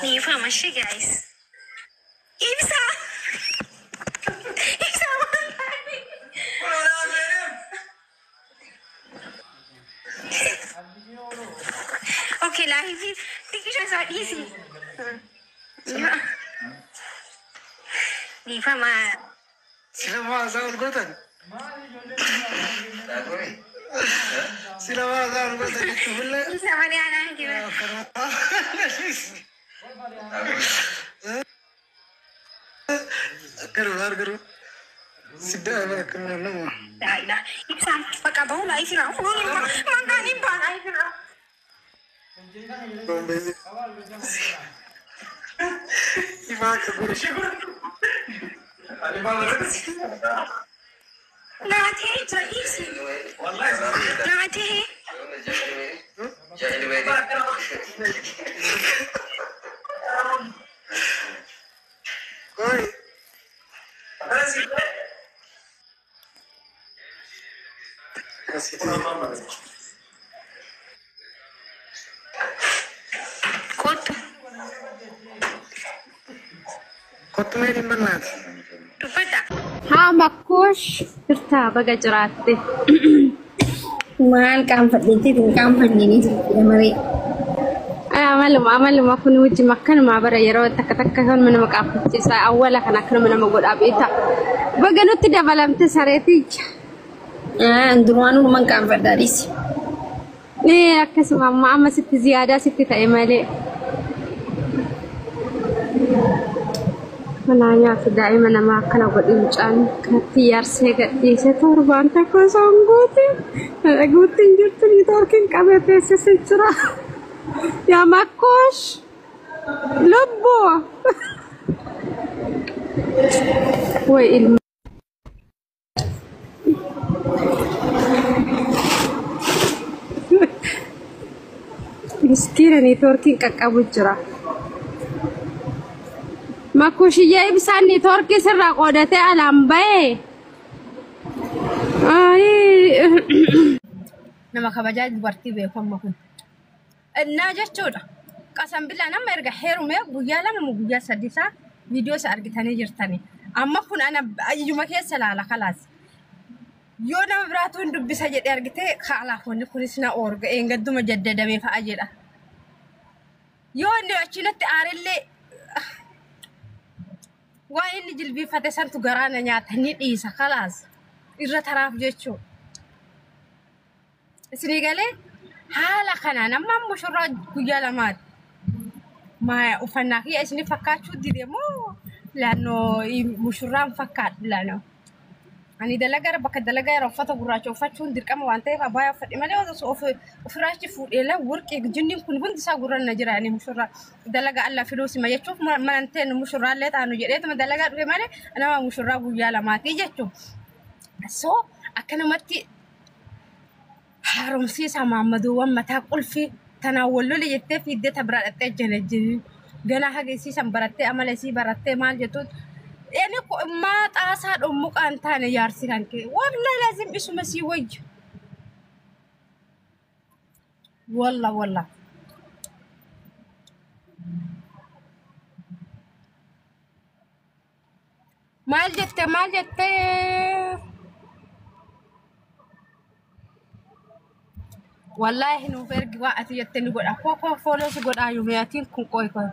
Dhiifama ishee guys. Ibsaa. Ibsaa maal taate? Okay, live xiqqisha isaa dhiisi. Dhiifama. Sila maasaa ol gootan. Sila maasaa ol gootan jechuufillee. Ibsa malee anaan jira. Akkanuma argaru. Siddaa akkanuma nama. Daa'ila. Ibsaan bakka bahu live irraa. Maqaan hin baan live irraa. Ifaa akka godhe. Naatee jira ibsi. Naatee. Koi. Akkasitti. Kottu. Kottu mee dhimma naati. Dubbadha. Haa makkoosh jirtaa baga jiraatte. Maal qaanfadheetti hin qaanfanne ni jirti maree. Amaluma amaluma kun wajjin akkanuma bara yeroo takka takka kanuma nama qaanfachiisa awwala kana akkanuma nama godhaa beekta. Baga nutti dabalamte sareeticha. Duraanuu numan qaanfadhaa dhiisi. Ee akkasuma amma amma sitti ziyaadaa sitti ta'e malee. Manaa nyaata daa'ima namaa akkana godhi mucaan kanatti yaarsee gadhiise torbaan tokko osoo hin guutin dhaguutti hin jirtu niitoorkiin qabee teessisee jira. Yaa makkoosh lubbuu. Way ilma. Miskiina niitoorkiin qaqqabu jira. Makkooshiyyaa ibsaan niitoorkii sirraa qoodatee alaan bahee. Ayii. Nama kabajaa dubartii beeku amma kun. Innaa jechuudha. Qasan bilaa nama erga heerumee guyyaa 2 moo guyyaa 3 isaa viidiyoo isa argitanii jirtani. Amma kun ana iyyuma keessa laala kalaas. Yoo nama biraatu hin dubbisa jedhee argitee kaalaaf wanni kunis na oorga eengadduma jaddadamee fa'a jedha. Yoo inni achi natti aarellee waan inni jilbiiffate santu garaa na nyaata ni dhiisa kalaas irra taraaf jechuudha. Isinii galee haala kanaan amma mushurraa guyyaa lamaati. Maa uffannaa kiyya isinii fakkaachuu dide moo laannoo mushurraan fakkaadhu laannoo. Ani dalagaa bakka dalagaa yeroo uffata gurraacha uffachuun dirqama waan ta'eef abaayaa uffadhe malee osoo ofirraa achi fuudhee la warqee jinniin kun hundi isaa gurra na jira ani mushurraa dalagaa alla fiduu sima jechuuf mana ta'e mushurraallee taanu jedheetuma dalagaa dhufe malee nama mushurraa guyyaa lamaatii jechuun. So akkanumatti haaromsiisa maammadoowwan mataa qulfii tanaan wal lole jettee fiiddee ta biraa dhattee jalajjini. Ganaa haga isii san barattee amala isii barattee maal jettuun inni maa xaasaa dhommuqaa hin taane jaarsi kan kee wallahi lazim isuma sii wayya. Walla walla. Maal jette maal jette? Wallaahi nuuf ergi waa ati jette ni godha. Koo koo fooloo si godhaa yuumiyatiin kun qoy qoy.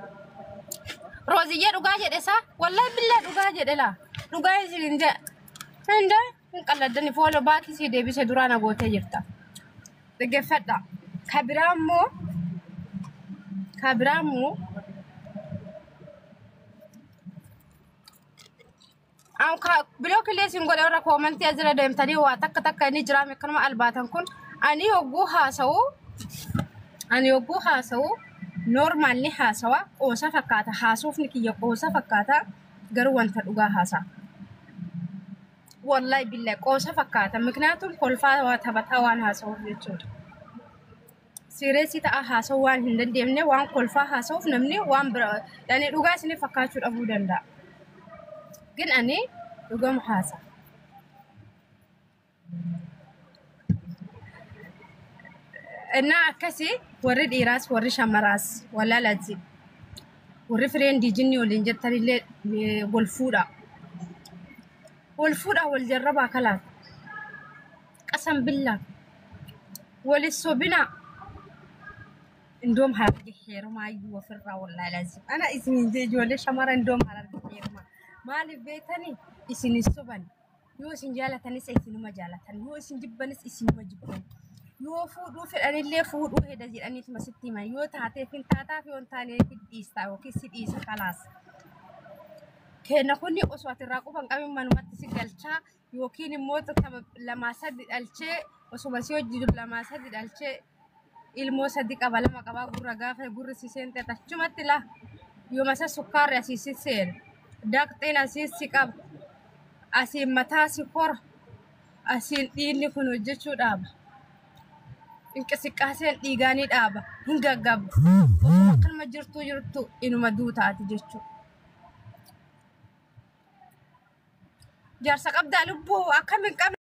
Rooziyyee dhugaa jedhe isaa wallaahi billaa dhugaa jedhe laa. Dhugaa isin hin jedhe. Hunda hin qalladdani fooloo baakii si deebise duraa na gootee jirta. Dhaggeeffadha. Ka biraa immoo ka biraa immoo An ka bilook illee isin godhe warra koomantii asirra deemtanii waa takka takka inni jiraame akkanuma albaatan kun ani yogguu haasa'u ani yogguu haasa'u normaal ni haasawa qoosa fakkaata haasuufni kiyya qoosa fakkaata garuu wanta dhugaa haasa'a. Wallahi billahi qoosa fakkaata miknaatum kolfaa waa taphataa waan haasa'uuf jechuudha. Siireesii ta'a haasa'uu waan hin dandeenye waan kolfaa haasa'uuf namni waan bira yani dhugaa isinif fakkaachuu dhabuu danda'a. Gin ani dhugama haasa. Innaa akkasi warri dhiiraas warri shamaraas walalazi. Warri fireendii jinni waliin jettanillee wal fuudhaa. Wal fuudhaa wal jarrabaa kalaat. Qasam billaa. Walis sobinaa. Indoom hararge heerumaa iyyuu ofirraa wallaahi laazim. Ana isiniin jee ijoollee shamara indoom hararge heerumaa. Maaliif beektanii isin hin soban. Yoo isin jaalatanis isinuma jaalatan. Yoo isin jibbanis isinuma jibban. Yoo fuudhuu fedhanillee fuudhuu heda jedhaniituma sitti himan. Yoo taateef hin taataaf yoo hin taaneef hin dhiista yookiin si dhiisa kalaas. Kenna kunni osoo ati irraa quba hin qabin manumatti si galchaa yookiin immoo tapha lamaa sadi dhalchee osuma si hojii jiru lamaa sadi dhalchee ilmoo sadi qaba lama qabaa gurra gaafa gurri si seente achumatti laa yooma isa sukkaarri asii si seena daqxiin asii si qaba asiin mataa si kora asiin dhiigni kun hojjechuu dhaaba. Inqisiqqaaseen dhiigaa ni dhaaba hin gaggabdu osuma akkanuma jirtuu jirtu inuma duutaati jechuudha. Jaarsa qabdaa lubbuu akkam hin qabne.